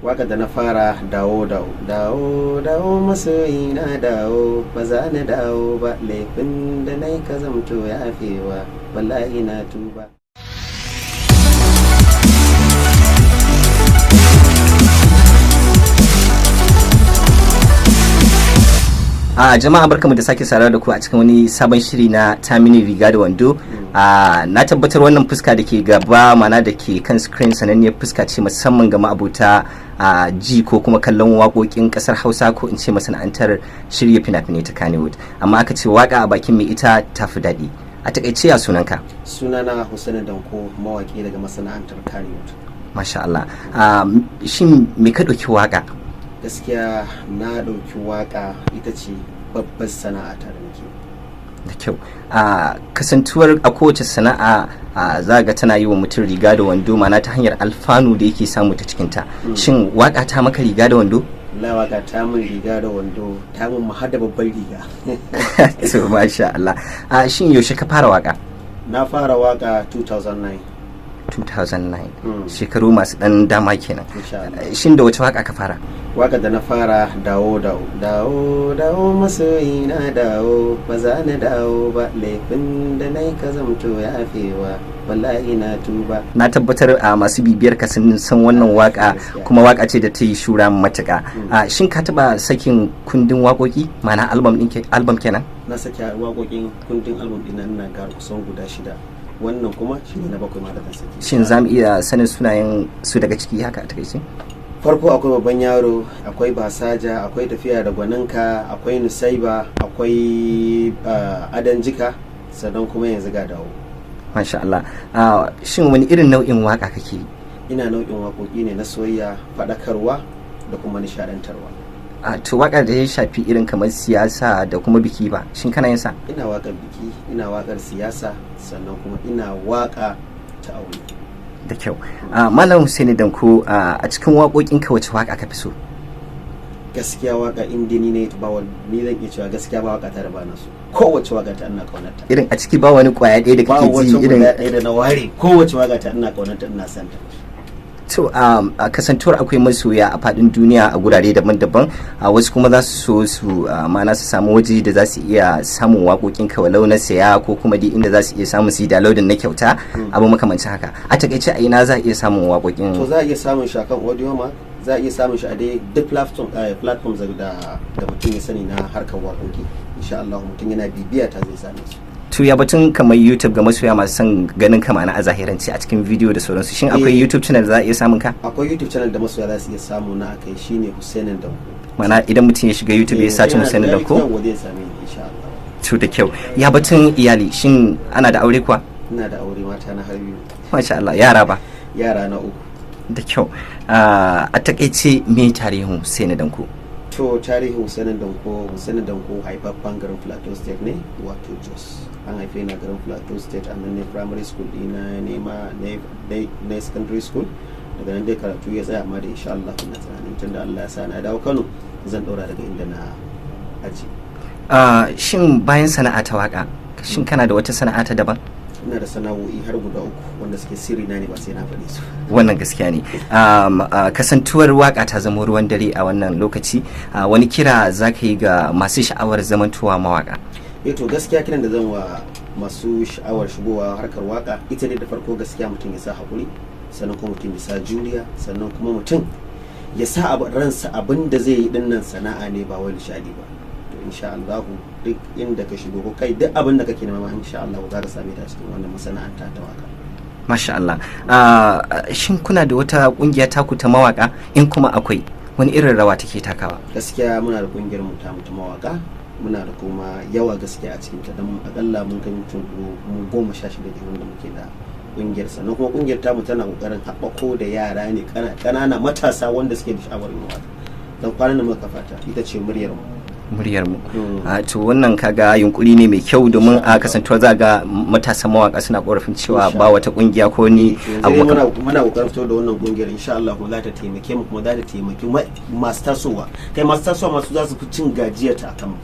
Waka da na fara, "Dawo dawo dawo dawo masoyina dawo, ba za na dawo ba, laifin da na yi ka zamto yafewa, wallahi na tuba." A jama'a, barkamu da sake saurara da ku a cikin wani sabon shiri na Tamini Riga da Wando. A na tabbatar wannan fuska da ke gaba mana da ke kan screen sananniyar fuska ce, musamman ga ma'abota a ji ko kuma kallon waƙoƙin ƙasar Hausa, ko in ce masana'antar shirya fina-finai ta Kannywood. Amma aka ce waka a bakin mai ita tafi daɗi. A takaice, ya sunanka? Sunana Hussaini Danko, mawaki daga masana'antar Kannywood. Masha Allah. Shin me ka ɗauki waka? Gaskiya na ɗauki waka ita ce babbar sana'a ta da nake. Da kyau. A kasantuwar a kowace sana'a za ga tana yi wa mutum riga da wando, mana ta hanyar alfanu da yake samu ta cikinta. Shin waka ta maka riga da wando? Allah, waka ta min riga da wando, ta min ma har da babbar riga. To, masha Allah. Shin yaushe ka fara waka? Na fara waka 2009. 2009? Shekaru masu dan dama kenan. Insha Allah. Shin da wace waka ka fara? Waka da na fara, "Dawo dawo dawo dawo masoyina dawo, ba za na dawo ba, laifin da na yi ka zamto yafewa, wallahi na tuba." Na tabbatar a masu bibiyar ka sun san wannan waka, kuma waka ce da ta yi shura matuka. Shin ka taba sakin kundin waƙoƙi, ma'ana album din, album kenan? Na saki waƙoƙin kundin album ɗina, ina ga kusan guda shida, wannan kuma shine na bakwai ma da zan saki. Shin za mu iya sanin sunayen su daga ciki haka a takaice? Farko akwai "Babban Yaro", akwai "Basaja", akwai "Tafiya da Gwaninka", akwai "Nusaiba", akwai "Adan Jika", sannan kuma yanzu ga "Dawo". Masha Allah. Shin wani irin nau'in waka kake yi? Ina nau'in waƙoƙi ne na soyayya, faɗakarwa da kuma nishaɗantarwa. To, waka da ya shafi irin kamar siyasa da kuma biki ba, shin kana yin sa? Ina waƙar biki, ina waƙar siyasa, sannan kuma ina waƙa ta aure. Da kyau. Malam Husaini Danko, a cikin waƙoƙinka wace waka ka fi so? Gaskiya waka in dai ni ne ba ni zan iya cewa gaskiya ba waka ta da bana so. Kowace waka ta ina kaunarta. Irin a ciki ba wani kwaya ɗaya da Ba kake ji wata irin guda ɗaya da na ware. Kowace waka ta ina kaunarta, ina santa. To, a kasantuwar akwai masoya a faɗin duniya a gurare daban-daban, a wasu kuma za su so su ma'ana su samu waje da za su iya samun waƙoƙin ka, walau na saya ko kuma dai inda za su iya samun su yi downloading na kyauta, abu makamancin haka. A takaice, a ina za a iya samun waƙoƙin? To, za a iya samun shi akan Audiomack, za a iya samun shi a dai duk platforms da mutum ya sani na harkar waƙoƙi. Insha Allah mutum yana bibiya ta zai same su. To, ya batun kamar YouTube ga masoya masu son ganin ka, ma'ana a zahirance a cikin video da sauransu? Shin akwai YouTube channel da za a iya samun ka? Akwai YouTube channel da masoya za su iya samu na akai, shine Husainin Danko. Ma'ana idan mutum ya shiga YouTube ya sace Husainin Danko? Yawwa, zai same ni insha Allah. To, da kyau. Ya batun iyali, shin ana da aure kuwa? Ina da aure, mata na har biyu. Masha Allah. Yara ba? Yara na uku. Da kyau. A takaice, me tarihin Husaini Danko? To, tarihin Husainin Danko, Husainin Danko haifaffen garin Plateau State ne, wato Jos. An haife ni a garin Plateau State, a nan ne primary school dina, nema na secondary school. Daga nan dai karatu ya tsaya, amma da insha Allah ina tunanin tunda Allah ya sa na dawo Kano, zan ɗora daga inda na aji. Shin bayan sana'a ta waka, shin kana da wata sana'a ta daban? Ina da sana'o'i har guda uku wanda suke sirri na ne, ba sai na faɗe su. Wannan gaskiya ne. Kasantuwar waka ta zama ruwan dare a wannan lokaci, wani kira za ka yi ga masu sha'awar zamantowa mawaka? Eh, to, gaskiya kiran da zan wa masu sha'awar shigowa harkar waka ita ne, da farko gaskiya mutum ya sa haƙuri, sannan kuma mutum ya sa juriya, sannan kuma mutum ya sa abu ransa abin da zai yi dinnan sana'a ne, ba wai nishadi ba. To, insha Allah duk inda ka shigo ko kai duk abin da kake nema ma, insha Allah za ka same ta cikin wannan masana'anta ta waka. Masha Allah. Shin kuna da wata kungiya taku ta mawaka? In kuma akwai, wani irin rawa take takawa? Gaskiya muna da kungiyar mu ta mu mawaka, muna da kuma yawa gaskiya a cikin ta, don akalla mun kai mutum mu 16 ne wanda muke da kungiyar. Sannan kuma kungiyar tamu tana kokarin haɓako da yara ne ƙanana matasa wanda suke da sha'awar yin waka, don kwanan da muka kafa ta, ita ce Muryar Mu. Muryar Mu. To, wannan kaga yunkuri ne mai kyau, domin a kasantuwar za ga matasan mawaka suna korafin cewa ba wata kungiya ko ni abu. Muna kokarin fito da wannan kungiyar, insha Allah kuma za ta taimake mu, kuma za ta taimaki masu tasowa, kai masu tasowa masu za su fi cin gajiyar ta akan mu.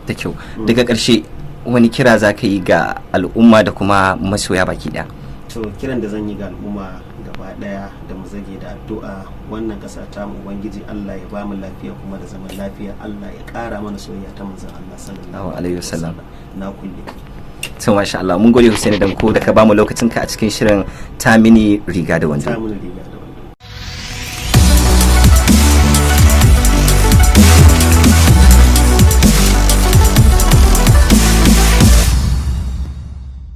Da kyau. Daga ƙarshe, wani kira za ka yi ga al'umma da kuma masoya baki ɗaya? To, kiran da zan yi ga al'umma gaba daya da mu zage da addu'a. Wannan ƙasa ta mu, Ubangiji Allah ya ba mu lafiya kuma da zaman lafiya. Allah ya ƙara mana soyayya ta manzon Allah sallallahu alaihi wasallam. Na kulle. To, masha Allah, mun gode Hussaini Danko da ka bamu lokacin ka a cikin shirin Ta Mini Riga da Wando. Ta Mini Riga da